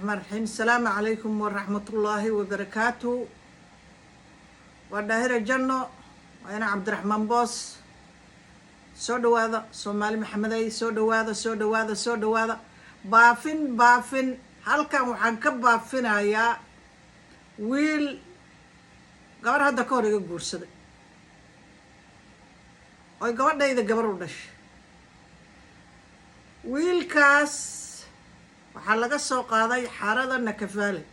Raxmaan raxiim. Asalaamu calaykum waraxmatullaahi wabarakaatu. Waa Daahira Janno, waa ina Cabdiraxmaan Boos. Soo dhawaada, Soomaali Maxamedey, soo dhawaada, soo dhawaada, soo dhawaada. Baafin, baafin. Halkan waxaan ka baafinayaa wiil gabar hadda ka hor iga guursaday, oy gabadhayda gabar u dhashay. Wiilkaas waxaa laga soo qaaday xaarada Nakafaale.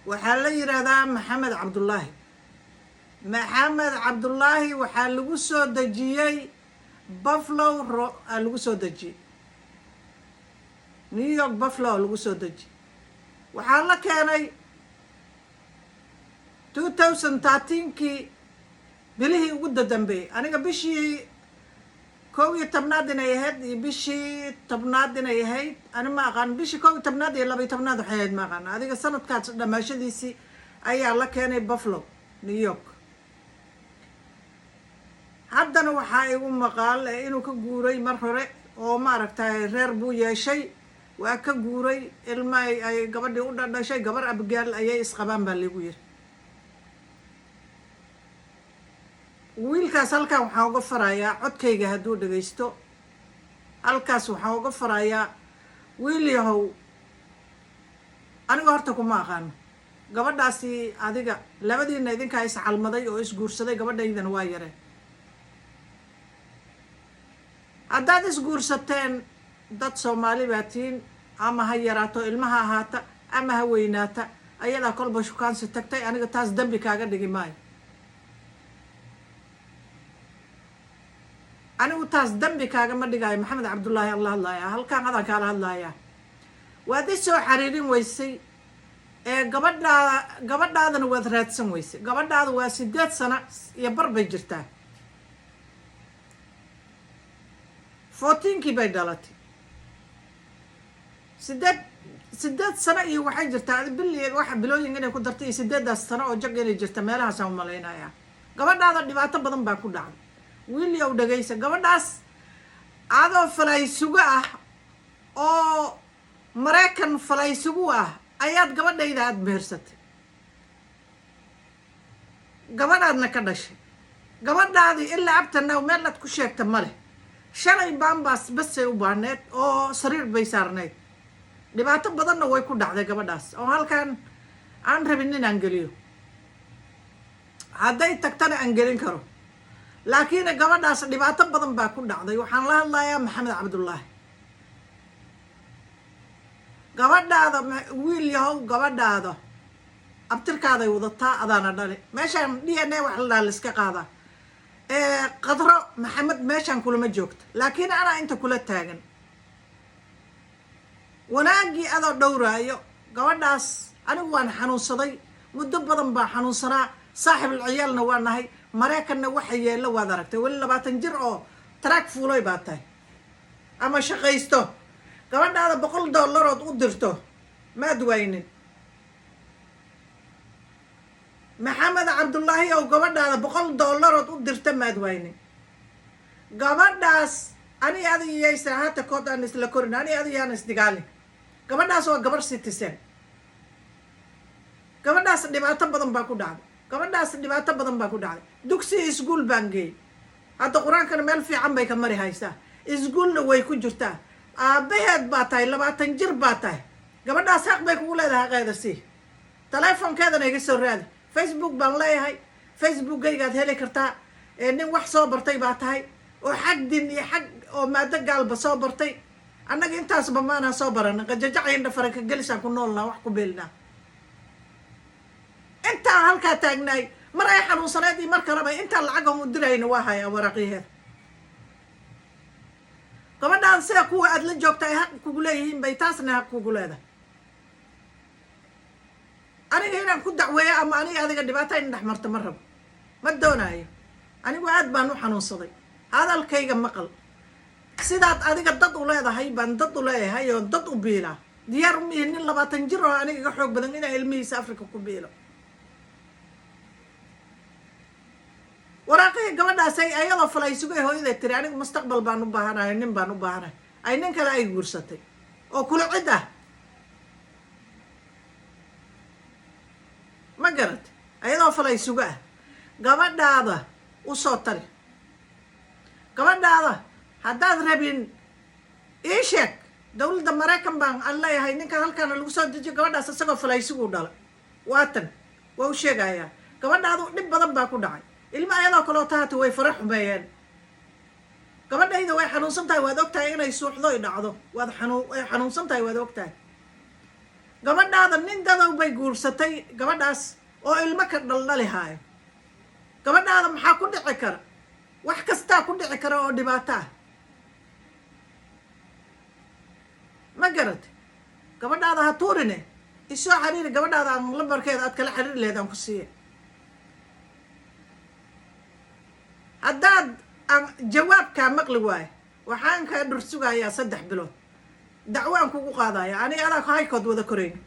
Waxaa la yidhaahdaa Maxamed Cabdullaahi. Maxamed Cabdullaahi waxaa lagu soo dejiyey Buffalo ro aa lagu soo dejiyey, New York Buffalo aa lagu soo dejiyey. Waxaa la keenay 2013-kii, bilihii ugu dadambeeyey. Aniga bishii 11aad inay ahayd iyo bishii 10aad inay ahayd ani ma aqaan. Bishii 11aad iyo 12aad waxay ahayd ma aqaan. Adiga sanadkaas dhamaashadiisii ayaa la keenay Buffalo, New York. Haddana waxaa igu maqaal inuu ka guuray mar hore oo maaragtay reer buu yeeshay, waa ka guuray, ilma ay gabadhii u dhadhashay, gabar Abgaal ayay isqabaan baa ligu yiri. Wiilkaas halkan waxaan uga farayaa, codkayga hadduu dhagaysto, halkaas waxaan uga farayaa: wiil yahow, aniga horta kuma aqaano gabadhaasi. Adiga labadiina idinkaa iscalmaday oo isguursaday, gabadhaydana waa yareen. Haddaad isguursateen, dad Soomaali baa tihiin, ama ha yaraato ilmaha ahaata ama ha weynaata, ayadaa kolba shukaansi tagtay. Aniga taas dembi kaaga dhigi maayo. Anigu taas dembi kaagama dhigaayo. Maxamed Cabdullaahi aan la hadlayaa halkaan, adaan kaala hadlayaa. Waad i soo xariirin weysay ee gabadhaa, gabadhaadana waad raadsan weysay. Gabadhaada waa 8 sano iyo bar bay jirtaa, 14-kii bay dhalatay. 8 sano iyo waxay jirtaa bili, waxa bilooyin inay ku dartay iyo 8daas sano oo jag inay jirta meelahaasaan umalaynayaa. Gabadhaada dhibaato badan baa ku dhacday. Wiilyow, dhagaysa. Gabadhaas adoo falaysugo ah oo Maraykan falaysugu ah ayaad gabadhayda aada mehersatay, gabadhaadna ka dhashay. Gabadhaadii ilaa abtanaw meel aad ku sheegta ma leh. Shalay baambaas basay u baahneed oo sariir bay saarneyd. Dhibaato badanna way ku dhacday gabadhaas oo halkan aan rabin inaan geliyo, hadday tagtana aan gelin karo, laakiin gabadhaas dhibaato badan baa ku dhacday. Waxaan la hadlayaa Maxamed Cabdullaahi. Gabadhaada, wiil yahow, gabadhaada abtirkaaday wadataa, adaana dhale. Meeshaan DNA wax la dhaha laiska qaadaa. Qadro Maxamed meeshaan kulama joogto, laakiin anaa inta kula taagan. Wanaaggii adoo dhowraayo gabadhaas, anigu waan xanuunsaday, muddo badan baa xanuunsanaa, saaxibul ciyaalna waa nahay. Maraykanna waxa yeella waad aragtay. Weli 20 jir oo taraag fuulay baa tahay ama shaqaysto. Gabadhaada $100 ood u dirto maad waynin. Maxamed Cabdullaahi ow, gabadhaada $100 ood u dirta maad waynin. Gabadhaas ani adiga iyaysan hata kood aan isla korin, ani adiga yaan isdigaalin. Gabadhaas waa gabar citizen. Gabadhaas dhibaato badan baa ku dhacday. Gabadhaas dhibaato badan baa ku dhacday. Dugsiga iskuul baan geeyey. Hadda Qur-aankana meel fiican bay ka mari haysaa, iskuulna way ku jirtaa. Aabaheed baa tahay, 20 jir baa tahay. Gabadhaas xaq bay kugu leedahay, xaqeeda sii. Teleefonkeedana iga soo raadi. Facebook baan leeyahay, Facebookgaygaad heli kartaa. Nin wax soo bartay baa tahay oo xag din iyo xag oo maado gaalba soo bartay. Annaga intaasba maanaa soo baranin. Qajajacayn faranka gelisaan ku noolnaa, wax ku beelnaa. Intaan halkaa taagnaay, mar ay xanuunsaneed iyo mar kaleba, intaan lacag u dirayna waa hayaa waraaqyaheeda. Gabadhaan sida kuwa aada la joogta ay xaq kugu leeyihiin bay taasna xaq kugu leedahay. Aniga inaan ku dacweeyo ama aniga adiga dhibaato in dhex marto ma rabo, ma doonaayo. Anigu aad baan u xanuunsaday. Hadalkayga maqal. Sidaad adiga dad u leedahay baan dad u leeyahay oo dad u biilaa. Diyaar umihi nin 20 jir oo aniga iga xoog badan inaa ilmihiisa Africa ku biilo. Waraaqihii gabadhaasay ayadoo falaysugay hooyaday tiri, anigu mustaqbal baan u baahanayo, nin baan u baahanahay, ay nin kale ay guursatay oo kula cid ah. Garat, ayadoo falaysuga ah gabadhaada u soo tali. Gabadhaada haddaad rabin, ii sheeg. Dowladda Maraykan baan aan leeyahay, ninka halkaana lagu soo dejiyo gabadhaas isagoo falaysiguu dhala. Waatan waa u sheegayaa, gabadhaadu dhib badan baa ku dhacay. Ilmo ayadoo kaleoto hata way fara xumeeyeen. Gabadhayda way xanuunsan tahay, waad og tahay. Inay suuxdo y dhacdo, waad xanuun, way xanuunsan tahay, waad og tahay. Gabadhaada nin dadow bay guursatay gabadhaas oo ilmo ka dhaldhali haayo. Gabadhaada maxaa ku dhici kara? Wax kastaa ku dhici kara oo dhibaato ah. Ma garatay? Gabadhaada ha tuurine, isoo xiriiri. Gabadhaada aan lambarkeeda aad kala xiriiri laheed aan ku siiya. Haddaad aan jawaabkaa maqli waayo, waxaan kaa dhursugayaa 3 bilood, dacwaan kugu qaadaya. Aniga adaa haykood wada korayna,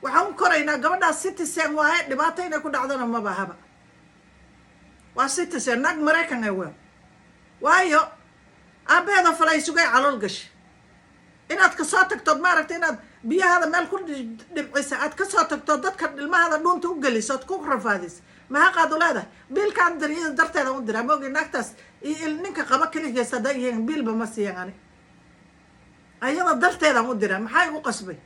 waxaan u koraynaa. Gabadhaas citizen waaye, dhibaato inay ku dhacdona mabahaba. Waa citizen, naag Maraykan ee wel. Waayo, aabbaheeda falaysugay calool gashay. Inaad kasoo tagtood, maaragtay, inaad biyahaada meel ku dhibcisa, aad kasoo tagtood dadka ilmahaada dhuunta u geliso ood ku rafaadis, mahaqaad u leedahay? Biilkaan dir iyada darteeda u diraa. Maogi naagtaas iyo ninka qaba keligees hadday yihiin, biilba ma siiyan. Ani ayada darteedaan u diraa. Maxaa igu qasbay?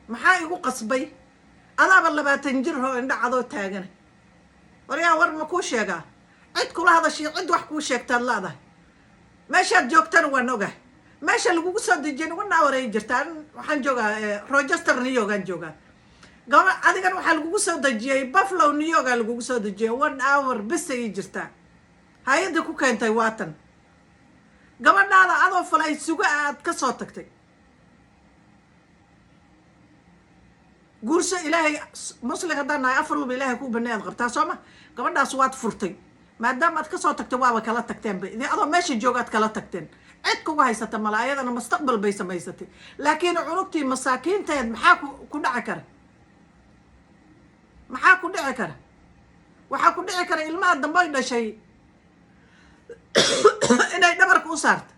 Maxaa igu qasbay? Adaaba 20 jir oo indha cadoo taagana. Waryaa, war ma kuu sheegaa? Cid kula hadashiyo cid wax kuu sheegtaad laadahay. Meeshaad joogtana waan ogahay. Meesha lagugu soo dejiyay one hour ay jirtaa. Waxaan joogaa Rochester, New York aan joogaa. Gaba adigan waxaa lagugu soo dejiyey Buffalo, New York aa lagugu soo dejiyay. One hour bis ayay jirtaa. Hay-adda ku keentay waatan. Gabadhaada adoo falay suga aad ka soo tagtay, guurso. Ilaahay, muslim haddaan nahay, afar walba Ilaahay kuu banay aad qabtaa, soo ma? Gabadhaas waad furtay maadaama aad kasoo tagtay. Waaba kala tagteenba idin, adoo meesha jooga aad kala tagteen. Cid kuga haysata mala, ayadana mustaqbal bay samaysatay. Laakiin cunugtii masaakiinteed maxaa ku dhaci kara? Maxaa ku dhici kara? Waxaa ku dhici kara ilmaha dambe ay dhashay inay dhabarka u saarto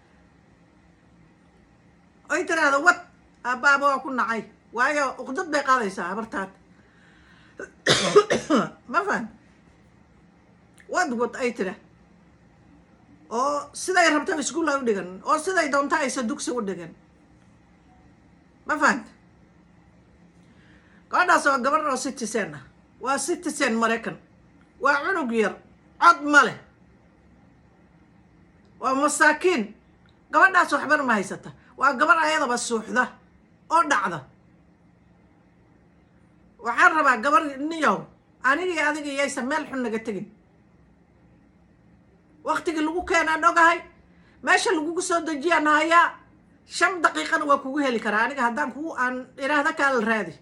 oy tiraahdo, "Wad aabbaaba waa ku nacay." Waayo, uqdad bay qaadaysaa habartaad. Ma fahan? Wad wad ay tira oo siday rabta iskuul ay u dhigan, oo siday doonta aysa dugsi u dhigan. Ma fahanta? Gabadhaas waa gabar oo citizen ah, waa citizen Maraykan. Waa cunug yar, cod ma leh, waa masaakiin gabadhaas. Waxbana ma haysata. Waa gabar ayadaba suuxda oo dhacda. Waxaan rabaa gabar niyow, anigii adiga yaysan meel xun naga tegin. Waktigii lagu keenaan ogahay, meesha lagugu soo dejiyaan hayaa. 5 daqiiqana waa kugu heli karaa aniga haddaan kugu aan idhaahda kaala raadi.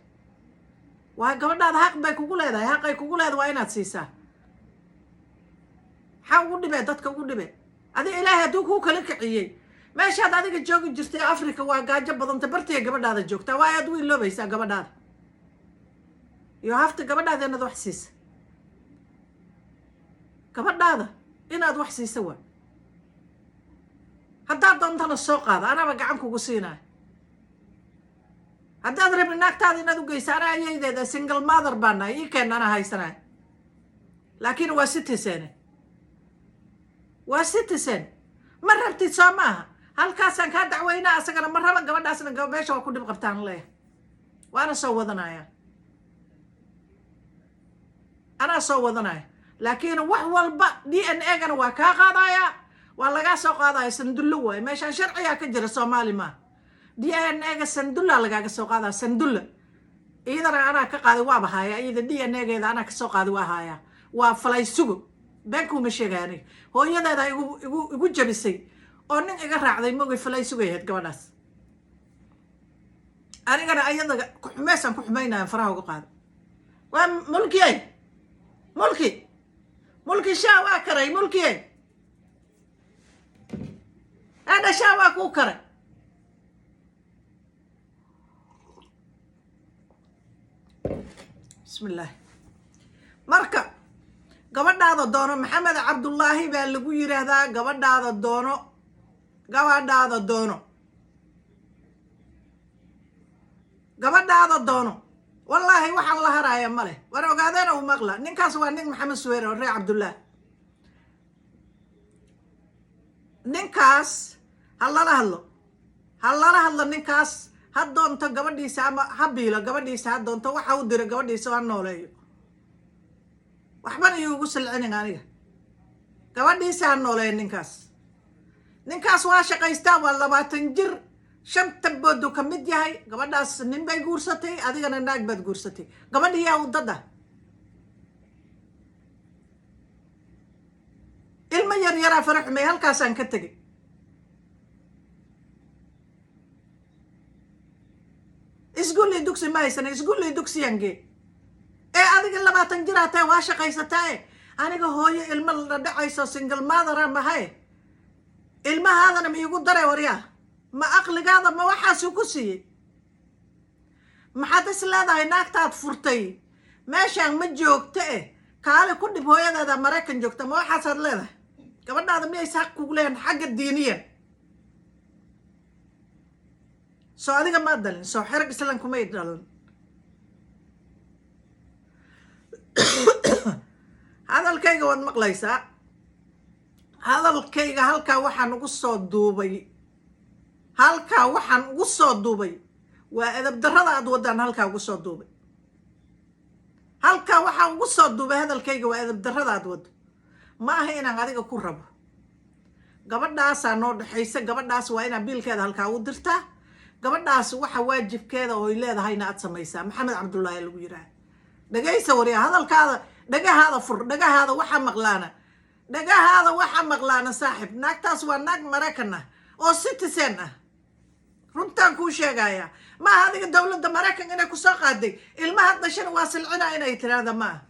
Waa gabadhaada, xaq bay kugu leedahay, xaqay kugu leedahay waa inaad siisaa. Maxaa ugu dhibee dadka ugu dhibe? Adiga Ilaahay hadduu kuu kala kiciyey meeshaad adiga joogi jirtay Africa, waa gaajo badanta bartiga gabadhaada joogtaa. Waa aad u iloobaysaa gabadhaada iyo hafta gabadhaada inaad wax siisa. Gabadhaada inaad wax siisa waa. Haddaad doontana soo qaada, anaaba gacan kugu siinaayo. Haddaad rabin naagtaada inaad u geysa, anaa ayaydeeda, single mother baa nahay, ii keen, anaa haysanaya. Laakiin waa citizen, waa citizen. Ma rabtid, soo maaha? Halkaasaan kaa dacweynaa. Asagana ma raba gabadhaasna. Meesha waa ku dhib qabtaan leeyahay, waana soo wadanaya, anaa soo wadanaya. Laakiin wax walba DNA gana waa kaa qaadaya, waa lagaa soo qaadaya. Sandullo waaye meeshaan, sharcigaa ka jira, Soomaali maa. DNA ga sandulla lagaaga soo qaadaya, sandulla. Iyadana anaa ka qaaday, waaba haaya iyada DNA geeda, anaa kasoo qaaday, waa haaya. Waa falaysugo, been kuuma sheegaya. Aniga hooyadeeda igu jabisay oo nin iga raacday mogay, falaysugay ahayd gabadhaas. Anigana ayada ku-xumeysaan ku xumaynaya, faraha uga qaada. Waa mulkiyey, mulki, mulki shaa waa karay, mulkiyey adha shaa waa kuu karay. Bismi illaahi. Marka gabadhaada doono. Maxamed Cabdullaahi baa lagu yiraahdaa. Gabadhaada doono, gabadhaada doono. Gabadhaada doono. Wallaahi waxaan la haraaya ma leh. War ogaadeena u maqla, ninkaas waa nin Maxamed Suweer oo reer Cabdullah. Ninkaas ha lala hadlo, ha lala hadlo ninkaas. Ha doonto gabadhiisa ama ha biilo gabadhiisa, ha doonto waxa u diro gabadhiisa, ha nooleeyo. Waxbana iugu silcinin aniga. Gabadhiisa ha nooleeyo ninkaas. Ninkaas waa shaqaystaa, waa 20 jir, shanta boodu ka mid yahay. Gabadhaas nin bay guursatay, adigana naag baad guursatay. Gabadhi yaa udada ilmo yar yaraa fara xumey. Halkaasaan ka tegay. Iskuul iyo dugsi ma haysana, iskuul iyo dugsiyaan gee. Ee adiga 20 jir tahay, waa shaqaysataa. E aniga hooyo ilmo la dhacayso, single mother mahaye, ilmahaadana ma iigu daray? Waryaa, ma aqligaada ma waxaasuu ku siiyey? Maxaad is leedahay? Naagtaad furtay meeshaan ma joogto eh, kaali ku dhib hooyadeeda Maraykan joogta. Ma waxaasaad leedahay? Gabadhaada miyaysa xaq kugu leeyahan xagga diiniyan? Soo adiga maa dhalin? Soo xerag islan kumay dhalin? Hadalkayga waad maqlaysaa. Hadalkayga halkaa waxaan ugu soo duubay, halkaa waxaan ugu soo duubay waa edab darrada aad waddaan. Halkaa ugu soo duubay, halkaa waxaan ugu soo duubay hadalkayga waa edab darrada aad waddo. Ma aha inaan adiga ku rabo. Gabadhaasaa noo dhexaysa. Gabadhaas waa inaad biilkeeda halkaa u dirtaa. Gabadhaas waxa waajibkeeda ooy leedahayna aad samaysaa. Maxamed Cabdullaahi lagu yidhaah. Dhagaysa waryaa, hadalkaada dhagahaada fur, dhagahaada waxa maqlaana, dhagahaada waxa maqlaana. Saaxib, naagtaas waa naag Maraykan ah oo citizen ah. Runtaan kuu sheegayaa. Maaha adiga dowladda Maraykan inay kusoo qaaday ilmaha dhashana waa silcina inay tiraahda. Maaha.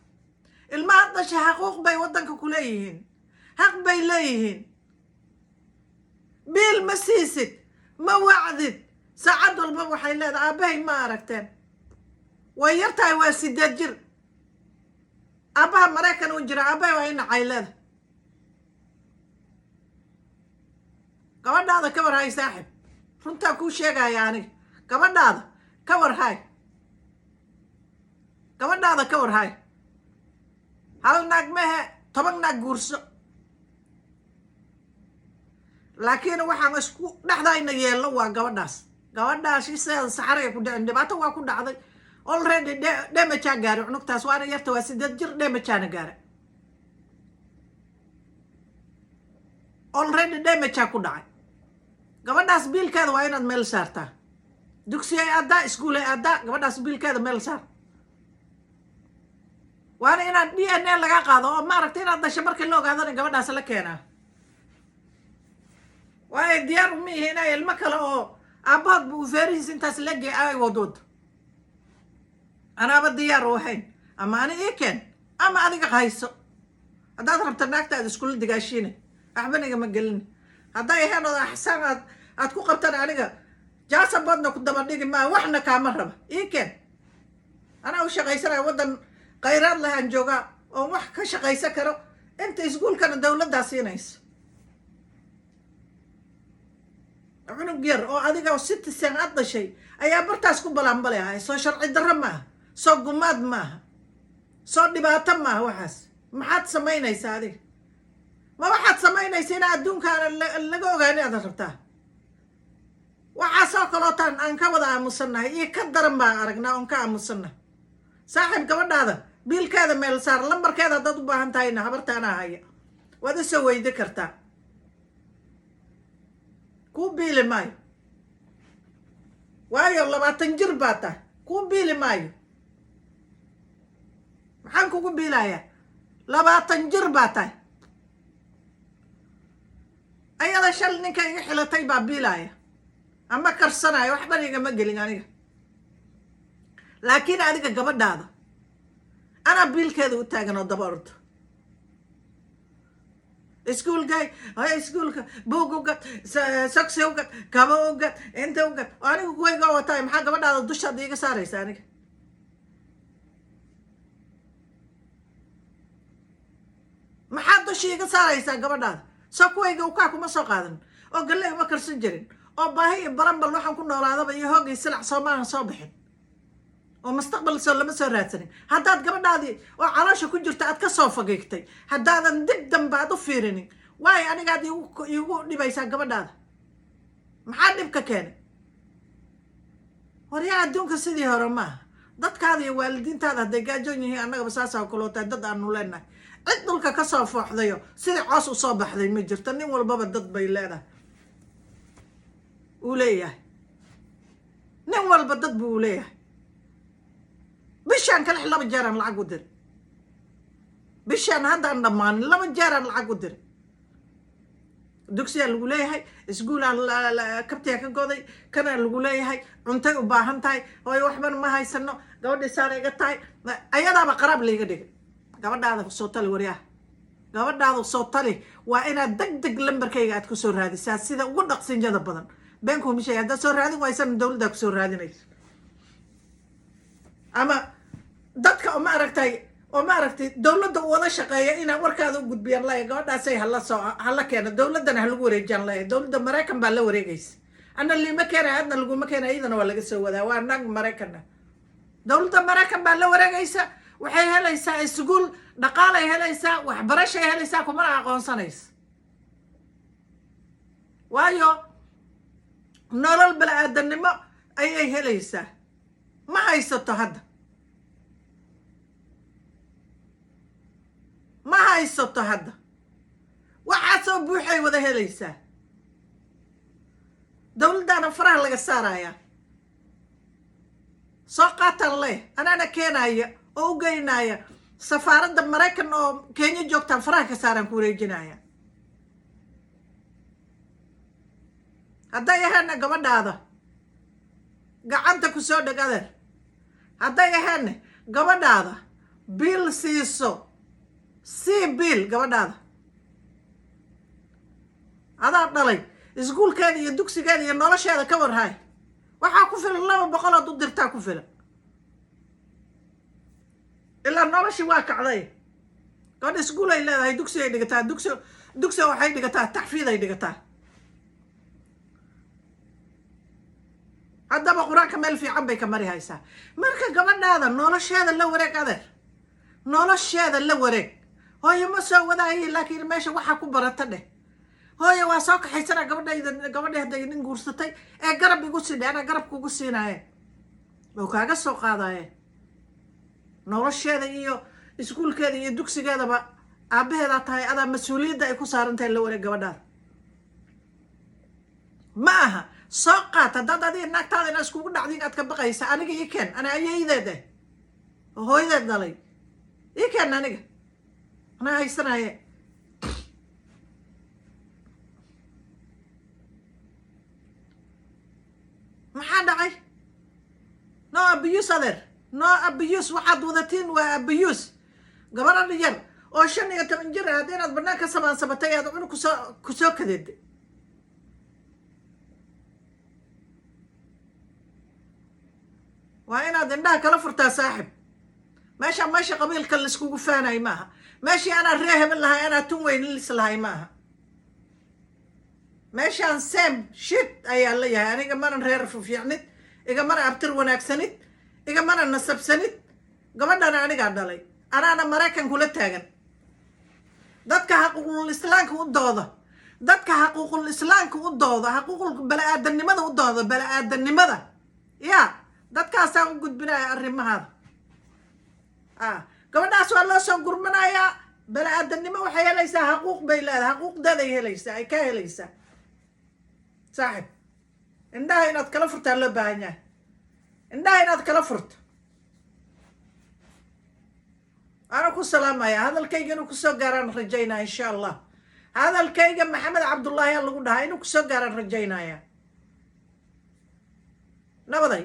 Ilmaha dhasha xaquuq bay waddanka ku leeyihiin, xaq bay leeyihiin. Biil ma siisid, ma wacdid. Saacad walba waxay leedahay aabbahay ma aragteen. Way yartahay, waa 8 jir. Aabbaha Maraykan uu jira, aabbahay waa inacay leedahay. Gabadhaada ka war hay, saaxib. Runtaan kuu sheegaya aniga. Gabadhaada ka war hay, gabadhaada ka war hay. Hal naag mehe, 10 naag guurso, laakiin waxaan isku dhexdayna yeelno waa gabadhaas. Gabadhaas sideeda saxaray ku dhicin. Dhibaato waa ku dhacday already, damage-aa gaaray cunugtaas. Waana yarta, waa 8 jir, damage-aana gaaray already, damage-aa ku dhacay gabadhaas. Biilkeeda waa inaad meel saartaa. Dugsi ay aaddaa, iskuul ay aaddaa, gabadhaas biilkeeda meel saar. Waana inaan DNA laga qaado oo maaragtay inaad dhasho markii la ogaadana gabadhaas la keenaa. Waayo diyaar uma ihi inay ilmo kale oo aabbahood bu feerihiis intaas legay ay wadwado. Anaaba diyaar u ahayn. Ama ani ii keen ama adiga hayso haddaad rabta. Naagta aad iskula digaashiine, waxba nigama gelin. Hadday ahayn ood axsaan aad ku qabtan, aniga jaasaboodna ku daba dhigi maa, waxna kaama raba. Ii keen, anaa u shaqaysanaya. Waddan khayraad leh aan joogaa oon wax ka shaqaysan karo. Inta iskuulkana dawladdaa siinayso. Cunug yar oo adiga citizen aad dhashay ayaa bartaas ku balanbali ahay. Soo sharci darro maaha? Soo gumaad maaha? Soo dhibaato maaha waxaas? Maxaad samaynaysaa adiga? Ma waxaad samaynaysa inaa adduunkaana laga ogaani aad rabtaa? Waxaasoo kalootaan aan ka wada aamusannahay iyo ka daran baan aragnaa oon ka aamusannahay. Saaxiib, gabadhaada biilkeeda meel saar. Lambarkeeda haddaad u baahan tahayna habarta anaa haya, waad usoo weydi kartaa. Kuu biili maayo, waayo 20 jir baa tahay. Kuu biili maayo. Maxaan kugu biilayaa? 20 jir baa tahay. Ayada shal ninka iga xilatay baa biilaaya ama karsanaya, waxban igama gelin aniga. Laakiin adiga gabadhaada anaa biilkeeda u taagan oo daba ordo. Iskuulkay hay, iskuulka buug u gad, socks u gad, kaba u gad, inta u gad. Oo anigu kuwayga wataay, maxaa gabadhaada dushaada iiga saaraysa aniga? Maxaa dusha iiga saaraysaa gabadhaada? Soo kuwayga ukaa kuma soo qaadan oo galley uma karsan jirin oo baahi iyo baranbal waxaan ku noolaadaba iyo hoog iyo silac soomaahan soo bixin. Oo mustaqbal soo lama soo raadsanin. Haddaad gabadhaadii oo caloosha ku jirta aad ka soo fagiigtay, haddaadan dib dambe aad u fiirinin, waayo anigaad iigu dhibaysaa gabadhaada. Maxaa dhibka keenay? Waryaa, adduunka sidii hore maaha. Dadkaada iyo waalidiintaada hadday gaajoon yihiin, annagaba saasaa kaloo tahay. Dad aanu leenahay, cid dhulka kasoo fooxdayo sidii coos usoo baxday ma jirto. Nin walbaba dad bay leedahay, uu leeyahay. Nin walba dad buu leeyahay. Bishaan kale laba jeeraan lacag u diray. Bishaan haddaan dhammaanin laba jeeraan lacag u diray. Dugsiyaa lagu leeyahay, iskuulaa kabtiyaa ka goday, kanaa lagu leeyahay, cuntay u baahan tahay. Hooyo, waxbana ma haysano, gabadhii saana iga tahay, ayadaaba qaraab layga dhigay. Gabadhaada soo tali, waryaha, gabadhaada soo tali. Waa inaad deg deg lambarkayga aad kusoo raadisaa sida ugu dhaqsinjada badan. Been kuuma sheegay. Haddaad soo raadin waysana, dawladdaa kusoo raadinaysa ama dadka oo ma aragtay, oo ma aragtay, dawladda u wada shaqeeya inaa warkaada u gudbiyaan laya. Gabadhaasay hala soo hala keeno, dawladdana ha lagu wareejiyaan laya. Dawladda Maraykan baa la wareegaysa. Ana liima keenay, adna laguma keenay, iyadana waa laga soo wadaa. Waa naag Maraykanna, dawladda Maraykan baa la wareegaysa. Waxay helaysaa iskuul, dhaqaalay helaysaa, waxbarashay helaysaa, kumana aqoonsanaysa, waayo nolol bani-aadanimo ayay helaysaa. Ma haysato hadda, ma haysato hadda. Waxaasoo buuxay wada helaysaa, dawladdaana faraha laga saarayaa. Soo qaataan leh, anaana keenaya oo u geynaya safaaradda Maraykan oo Kenya joogtaan, faraha ka saaraan, ku wareejinaya. Hadday ahaana gabadhaada gacanta ku soo dheg, adeer. Hadday ahaana gabadhaada biil siiso, sii biil gabadhaada. Adaa dhalay, iskuulkeeda iyo dugsigeeda iyo nolosheeda ka warhaay. Waxaa ku filan 200 ood u dirtaa ku filan, ilaa noloshii waa kacday. Gabadha iskuul ay leedahay, dugsi ay dhigataa, dugsi dugsiga waxay dhigataa, taxfiid ay dhigataa. Haddaba Qur-aanka meel fiican bay ka mari haysaa. Marka gabadhaada nolosheeda la wareeg, adeer, nolosheeda la wareeg. Hooyo, ma soo wadaaye, laakiin meesha waxaa ku barata dheh. Hooyo, waa soo kaxaysanaa gabadhayda. Gabadhi hadday nin guursatay ee garab igu siidhe, anaa garab kugu siinaaye oo kaaga soo qaadaye. Nolosheeda iyo iskuulkeeda iyo dugsigeedaba aabbaheedaa tahay, adaa mas-uuliyadda ay ku saaran tahay. La wareeg gabadhaada. Ma aha soo qaat. Haddaad adiga naagtaada inaa iskugu dhacdin aad ka baqaysa, aniga ii keen. Ana ayaydeed eh oo hooyadeed dhalay, ii keen aniga, anaa haysanaye. Maxaa dhacay? No abuse, adeer, no abuse. Waxaad wadatiin waa abuse. Gabadhan yar oo 15 jir ah, hadda inaad banaan ka sabaansabatay, aad cunug kusoo kadeeday. Waa inaad indhaha kala furtaa, saaxib. Meesha meesha qabiilka laiskugu faanay maaha. Meeshii anaa ree hebel lahay, anaa tun weyn lis lahay maaha. Meeshaan same shit ayaa la yahay. Aniga mana reer fiicnid, igamana abtir wanaagsanid, igamana nasabsanid. Gabadhana anigaa dhalay, anaana Maraykan kula taagan. Dadka xaquuqul islaamka u dooda, dadka xaquuqul islaamka u dooda, xaquuqul bani-aadanimada u dooda, bani-aadanimada ya, dadkaasaan u gudbinaya arrimahaada. Gabadhaas waa loo soo gurmanayaa. Bani-aadanimo waxay helaysaa, xaquuq bay leedahay, xaquuqdeeday helaysaa, ay ka helaysaa. Saaxib, indhaha inaad kala furtaa loo baahan yahay, indhaha inaad kala furto. Ana ku salaamaya. Hadalkayga inuu kusoo gaaraan rajaynaya, insha Allah. Hadalkayga Maxamed Cabdullaahi a lagu dhahaa, inuu kusoo gaaraan rajaynaya. Nabaday.